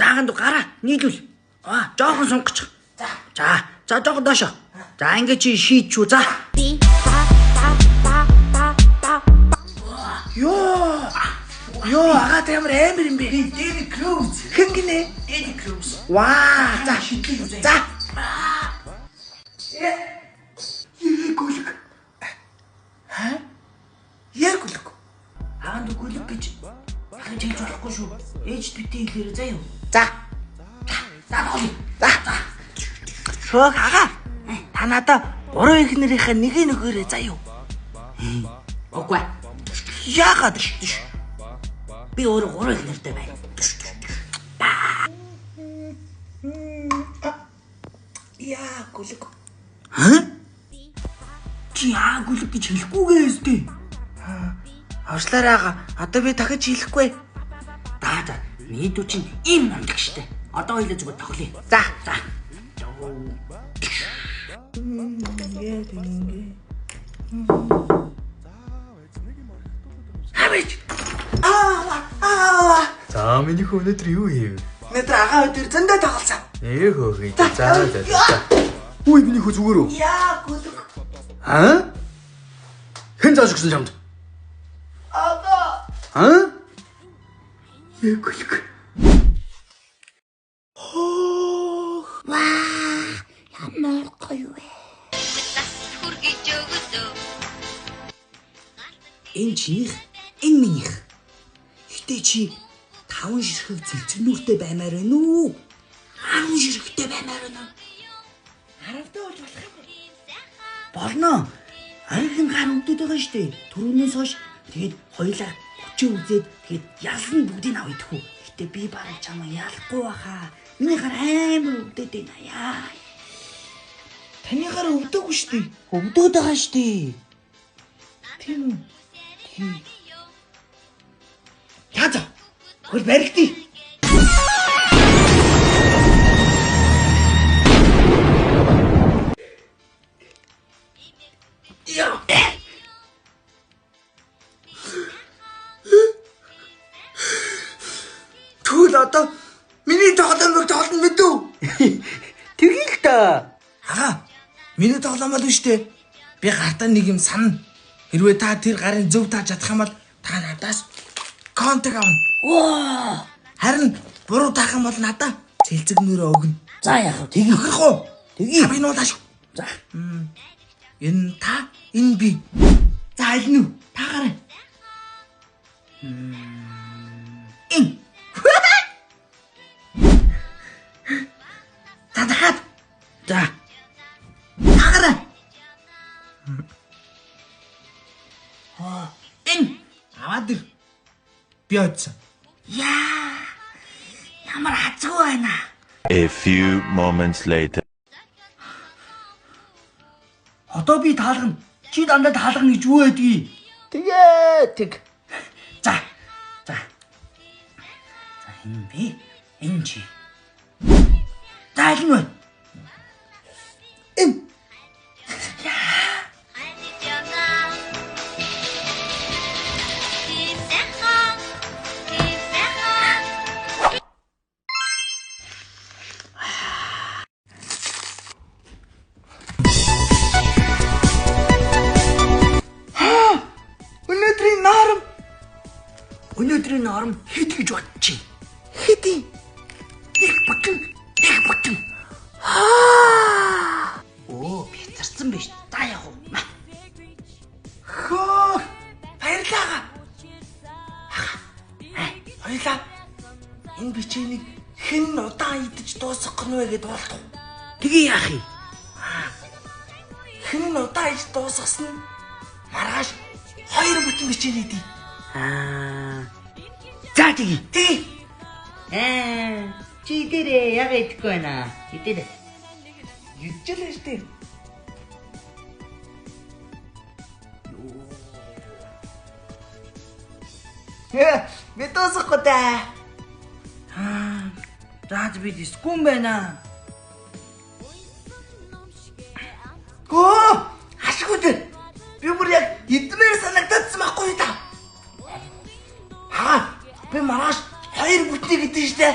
За агаанд гараа нийлүүл. Аа, жоохон сунгах. За. За, за жоохон доошо. За ингэ чи шийдчүү за. Йоо. Йоо, агаад ямар амар юм бэ? Дэнни Круз. Хэн гинэ? Дэнни Круз. Ваа, за Шидлээ үзье. За. Ээ гүлэг. Ха? Яа гүлэг. Агаанд гүлэг гэж ахын хэлж болохгүй шүү. Ээжд битээ хэлээрэй заа юу. За. За тоглоё. За. Хөөх агаа. Та надаа гурван эхнэрийнхээ нэгийг нөгөөрэй заа юу. Үгүй. Яагаад? Би өөрөө гурван эхнэртэй байна. Яа гүлэг. Хаа? Чи яа гүлэг гэж хэлэхгүйгээ өстэй. Авшлаарай агаа. Одоо би дахиж хэлэхгүй. За за. Миний дүү чинь ийм мундаг штэ. Одоо хоёлаа зүгээр тоглоё. За. За. Хавич. Аа аа. За миний хөө өнөөдөр юу хийв? Өнөөдөр агаа өдөр зөндөө тоглосон. Ээ хөөхий. За за за. Үгүй миний хөө зүгээр үү? Яа гүлэг. Аа? Хэн зааш өгсөн чамд? Агаа. Аа? Ээ гүлэг. Хөөх. Ямар гоё вэ? Хүргэж өгсөө. Энэ чинийх, энэ минийх. Гэтэ чи таван ширхэг цэлцэгнүүртэй баймаар байна уу? 10 ширхэгтэй баймаар байна уу? Харавтай болж болох юм. Болно. Арийн гар өвдөд байгаа шүү дээ. Түрүүнээс хойш тэгээд хоёлаа хүчээ үзээд тэгээд ялсан бүгдийг авах идэх үү. Гэтэ би бараг чамаа ялахгүй баха. Миний гар амар өвдөд байна яа. Таны гар өвдөөгүй шүү дээ. Өвдөд байгаа шүү дээ. Тийм үү? Тийм. Яа за. Хөл баригдъя. Яа. Тэгвэл одоо миний тоглоомыг тоглоно мэдүү? Тэгье л та. Агаа, миний тоглоом бол шүү дээ. Би гартаа нэг юм санана. Хэрвээ та тэр гарын зөв тааж чадах юм бол та надаас контак авна. Ваа. Харин буруу таах юм бол надаа цэлцэг нүрээ өгнө. За яах вэ? Тэгье. Өгөх үү? Тэгье. Би нуулаа шүү. За. Энэ та, энэ би. За аль нь вэ? Та гараа. Энэ. За дахиад За. та гараа. Энэ. Аваад ир. Би очсон. Яа. Ямар хазгүй байна. A few moments later. Одоо би таалгана. Чи дандаа таалгана гэж юу байдгийг. Тэгээ тэг. За. За. За энэ би, энэ чи. За аль нь вэ? Энэ. Хайж явна. Тийм сайхан. Тийм сайхан. Өнөөдрийн норм Өнөөдрийн норм хэд гэж бодчих? хэдий? Нэг бүтэн, нэг бүтэн. Аа. Оо, би зарцсан биш. За яах вэ? Ма. Хөөх. Баярлалаа. Баярлалаа. Энэ бичээнийг хэн удаан идэж дуусгах нь вэ гэдээ болтов. Тэгээ яах юм? Хэн нь удаан идэж дуусгасан нь маргааш хоёр бүтэн бичээн идэ. Аа. За тэгье. Тий. Аа. Чи дээрээ яг идэхгүй байна. Идээрэй. Идчихлээ штэ. Э, би дуусгахгүй да. Аа. За би дискүн байна. Гөө, хашгүй дээ. Би бүр яг идмээр санагдаадсан байхгүй юу та. Аа, би маргааш хоёр бүтнэ гэдэг штэ.